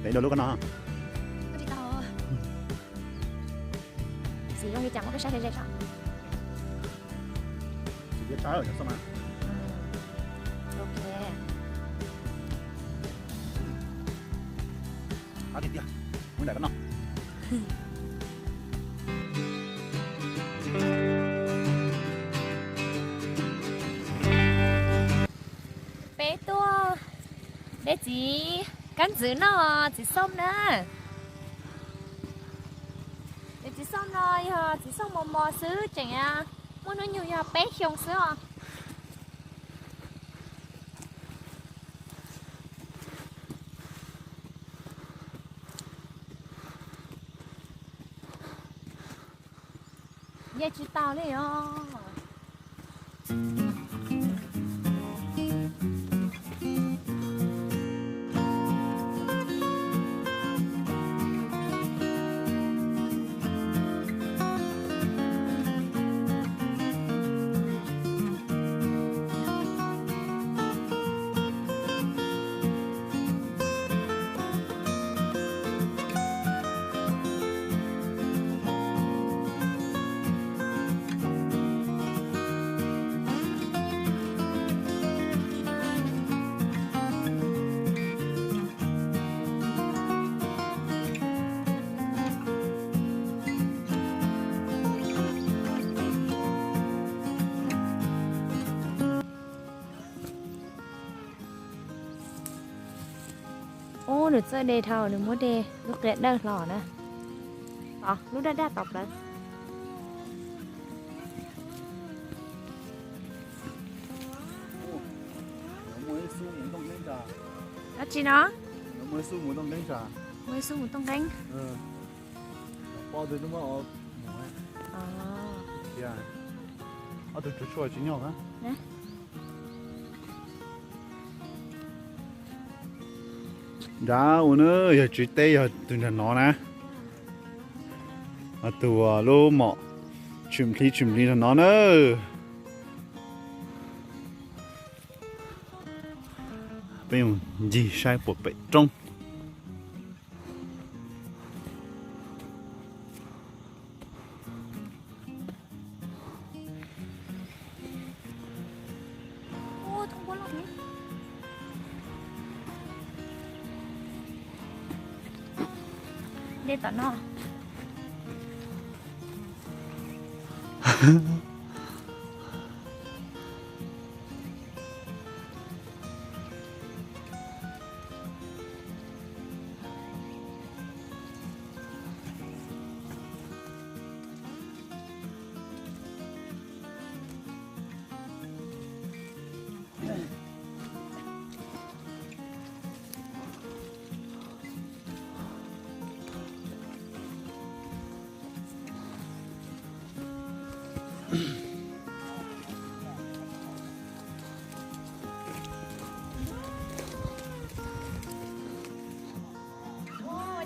Peb rau lub ko no. Txiv zoo li cas muab koj saib ze ze tso. Txiv thiab tsaib cov xoj mas. Ok. Qab tiag tiag. Muab ntais koj noj. Peb tuaj de txiv kab ntxwv noj, txiv xoj na. Txiv xoj no yog txiv xoj mos mos xwb, tseem muaj hnub nyoog yog peb xyoo xwb os. Nce tsis taus li os. Ub, nws txawj de dhau, nws muab de lub qias dawb hlo na. Tod, lub daj daj tod plawv. Dab tsi no? Muaj ib xub mus tooj nqeeb. Ob tug tsuag tsuag tsis nyog. Nrad ua na, yog tswv teb yog tus nrag no na. Tus lub mom tshwm nplhi tshwm nplhi nrag no na. Peb mus ncig saib puas pem roob. Dej tom no.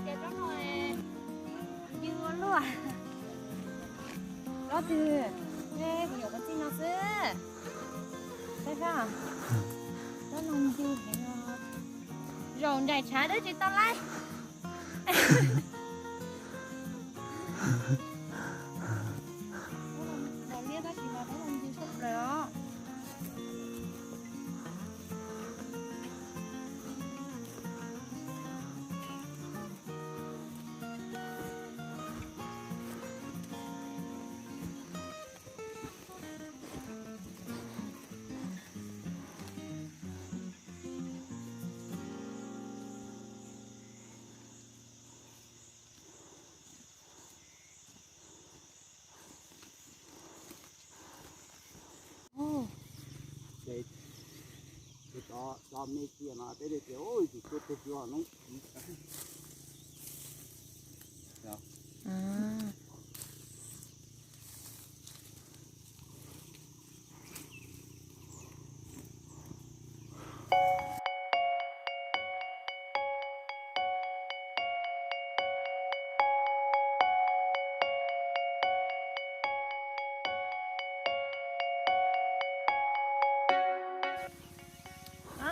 Ces tsob no ywg ua luaj. Tsob twg? Kuv nyuam qhuav txij no xwb. Saib sab, tsob no ywg heev no. Zaum nraim tshav twb tsis tau laib. Daus liab tab sis mas tsob no ywg tshaj plaws os.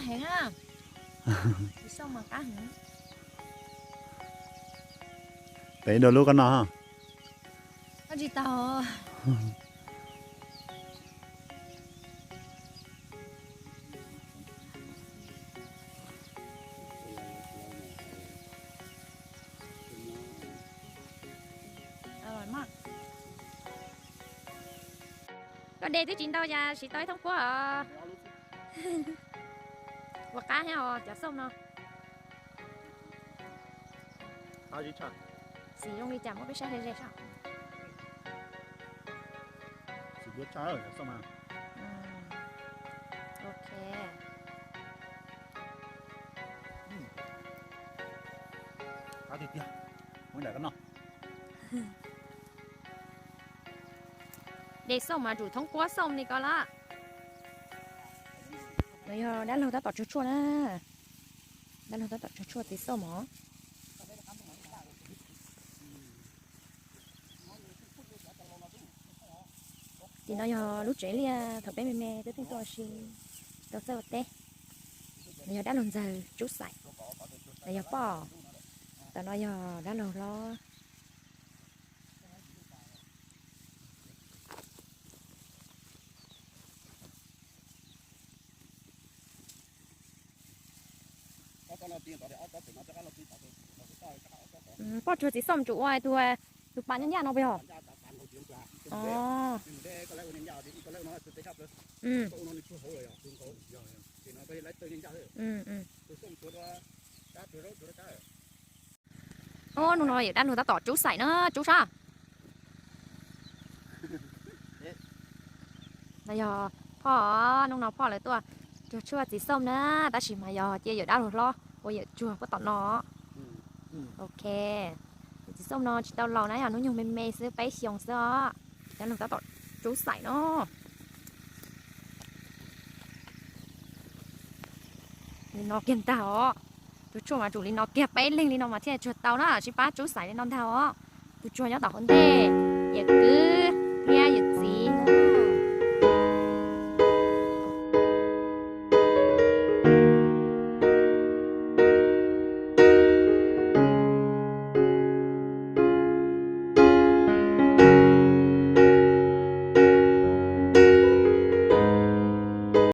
Heev na. Txiv xauj mas qab heev. Pem ib dua lub koj noj. Koj tsis tau. Koj de twb tsis ntau yas siv tau ib thoob puab os. Ua qab thiab os cov xauj no. Xim zoo li cas muab peb saib ze ze soj. Xim dua tshaj cov xauj mas. Ok. Qab tiag tiag. Muab nram koj noj. De xauj mas tsum thoob puab xauj li ko lawm. No yog dab laug tab tom tsuag tshuaj na. Dab laug tab tom tsuag tshuaj txiv xauj mog. Tim no yog lub tsev liaj thaum peb me me twb theej tuaj ua si, tau txawj ua teb. No yog dab laug ntxawg Tsub Xaim, no yog poj, tam no yog dab laug hlob. Poj tsuag txiv xauj tsum ua tus, tus pas ncaj ncaj no puas yog? Hnub no yawm dab laug tab tom Tsub Xaim na, Tsub sab. No yog poj, hnub no poj lawv tuaj tsuag tshuaj txiv xauj na, tab sis mas yog cia yawm dab laug hlob ua yawm tsuag puab tom no. Ok, txiv xauj no tsis tau laus na, yog hnub nyoog me me xwb, peb xyoos xwb os. Dab laug tab tom Tsub Xaim no. Li no kiag ntag os. Tsuag tshuaj mas tsum li no kiag, peb leeg li no mas thiaj tsuag tau na, sib pab Tsub Xaim li no ntag os. Tus tsuag nyob tom hauv ntej, yawm kwv thiab yawm txiv.